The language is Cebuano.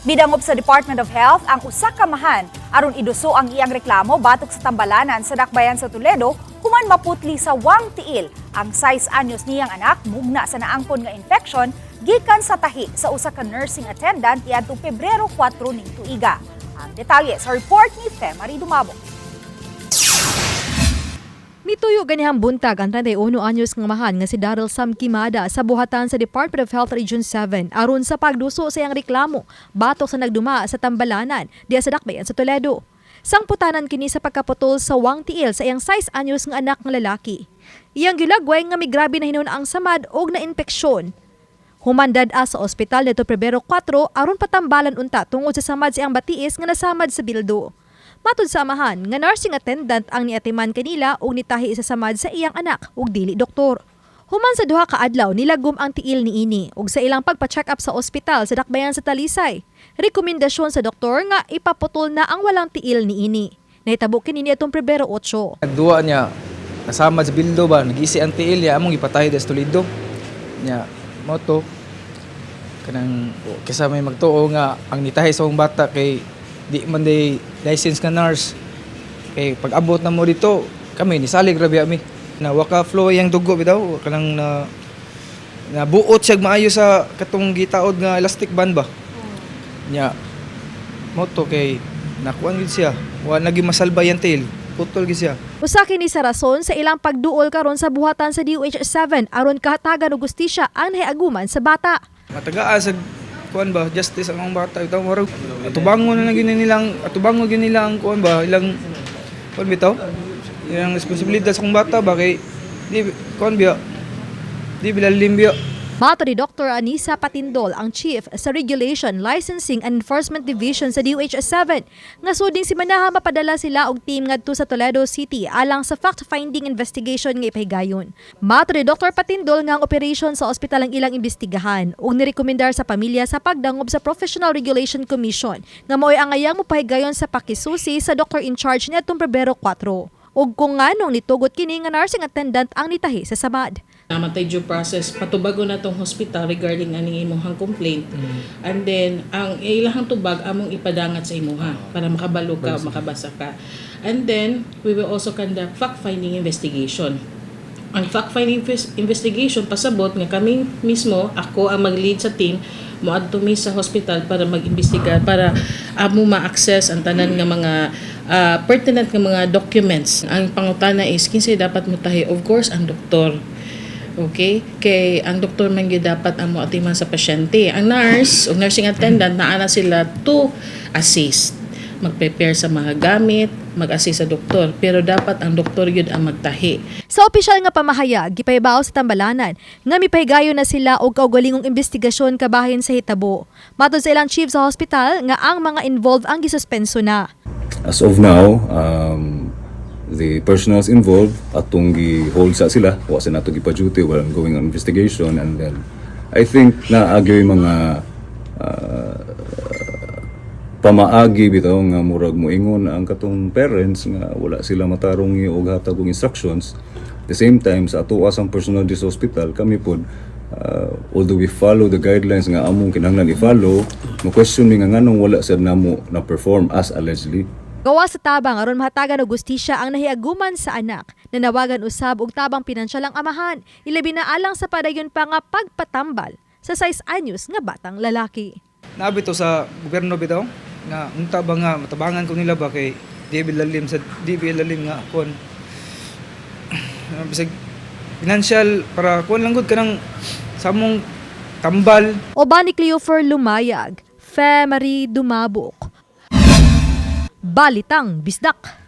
Midangop sa Department of Health ang usa ka amahan aron iduso ang iyang reklamo batok sa tambalanan sa dakbayan sa Toledo human maputli sa wang tiil ang 6 anyos niyang anak mugna sa naangkon nga infection gikan sa tahi sa usa ka nursing attendant iadtong Pebrero 4 ning tuiga. Ang detalye sa report ni Femary Dumabok. Mituyo ganihang buntag ang 31 anyos nga amahan nga si Daryl Sam Kimada sa buhatan sa Department of Health Region 7 aron sa pagduso sa iyang reklamo batok sa nagduma sa tambalanan diya sa dakbayan sa Toledo. Sangputanan kini sa pagkaputol sa wang tiil sa iyang 6 anyos nga anak nga lalaki. Iyang gilagway nga migrabe na hinuon ang samad og na infeksyon. Human dad-a sa ospital nito Pebrero 4 aron patambalan unta tungod sa samad sa iyang batiis nga nasamad sa bildo. Matud sa amahan nga nursing attendant ang niatiman kanila ug nitahi sa samad sa iyang anak ug dili doktor. Human sa duha ka adlaw, nilagom ang tiil niini ug sa ilang pagpa-check up sa ospital sa dakbayan sa Talisay. Rekomendasyon sa doktor nga ipaputol na ang walang tiil niini. Nahitabo kini niadtong Pebrero 8. Nagduwa niya, nasama sa bildo ba, nag-isi ang tiil niya, among ipatahi sa Toledo. Niya, mo to, kanang kaysa may magtuo nga ang nitahi sa akong bata kay di man day license ka nurse. Kay pag abot na mo dito, kami nisalig ra biya mi. Na waka flow yang dugo bitaw, kanang na nabuot siya maayo sa katong gitaod nga elastic band ba. Nya mo to kay nakuan gid siya. Wa nagi masalba yang tiil. Putol gid siya. Usa kini sa rason sa ilang pagduol karon sa buhatan sa DOH 7 aron kahatagan og gustisya ang nahiaguman sa bata. Matagaan sa kuan ba, justice ang mga bata bitaw, murag atubangon na lang gyud nilang atubangon gyud nila ang kuan ba, ilang kuan bitaw, ilang responsibilidad sa akong bata ba, kay di kuan biya, di bilalim biya. Mato ni Dr. Anisa Patindol, ang Chief sa Regulation, Licensing and Enforcement Division sa DOH 7, nga suding simanaha mapadala sila og team ngadto sa Toledo City alang sa fact-finding investigation nga ipahigayon. Mato ni Dr. Patindol nga ang operation sa ospital ang ilang imbestigahan ug nirekomendar sa pamilya sa pagdangob sa Professional Regulation Commission nga mao'y angayang mopahigayon sa pakisusi sa doctor in charge niadtong Pebrero 4. Ug kung nganong nitugot kini nga nursing attendant ang nitahi sa samad. Namatay due process, patubago na tong hospital regarding aning imong complaint. And then ang ilahang tubag among ipadangat sa imuha para makabalo ka, makabasa ka. And then we will also conduct fact-finding investigation. Ang fact-finding investigation, pasabot nga kami mismo, ako ang mag-lead sa team, moadto mi sa hospital para mag-imbestiga, para amo ma-access ang tanan nga mga pertinent nga mga documents. Ang pangutana is kinsay dapat motahi? Of course, ang doktor. Okay? Kay ang doktor man gyud dapat ang moatiman sa pasyente. Ang nurse o nursing attendant, naa na sila to assist, mag-prepare sa mga gamit, mag-assist sa doktor. Pero dapat ang doktor gyud ang magtahi. Sa opisyal nga pamahayag, gipahibaw sa tambalanan nga mipahigayon na sila og kaugalingong investigasyon kabahin sa hitabo. Matod sa ilang chief sa hospital nga ang mga involved ang gisuspenso na. As of now, the personnels involved, atong gi-hold sa sila, wa sa nato gipa-duty while ongoing on investigation, and then I think naagyoy mga pamaagi bitaw nga murag moingon ang katong parents nga wala sila matarong og hatag og instructions. At the same time, sa ato asang personnel sa hospital, kami pod, although we follow the guidelines nga among kinahanglan i-follow, mo question mi nga nganong wala sad namo na perform as allegedly. Gawa sa tabang aron mahatagan og gustisya ang nahiaguman sa anak. Nanawagan usab og tabang pinansyal ang amahan, ilabi na alang sa padayon pa nga pagpatambal sa 6 anyos nga batang lalaki. Nabi to sa gobyerno bitaw nga unta ba nga matabangan ko nila ba, kay di bilalim sa di bilalim nga kuan, bisag financial para kuan lang gud kanang sa among tambal. Uban ni Cleofer Lumayag, Fe Marie Dumabok. Balitang Bisdak.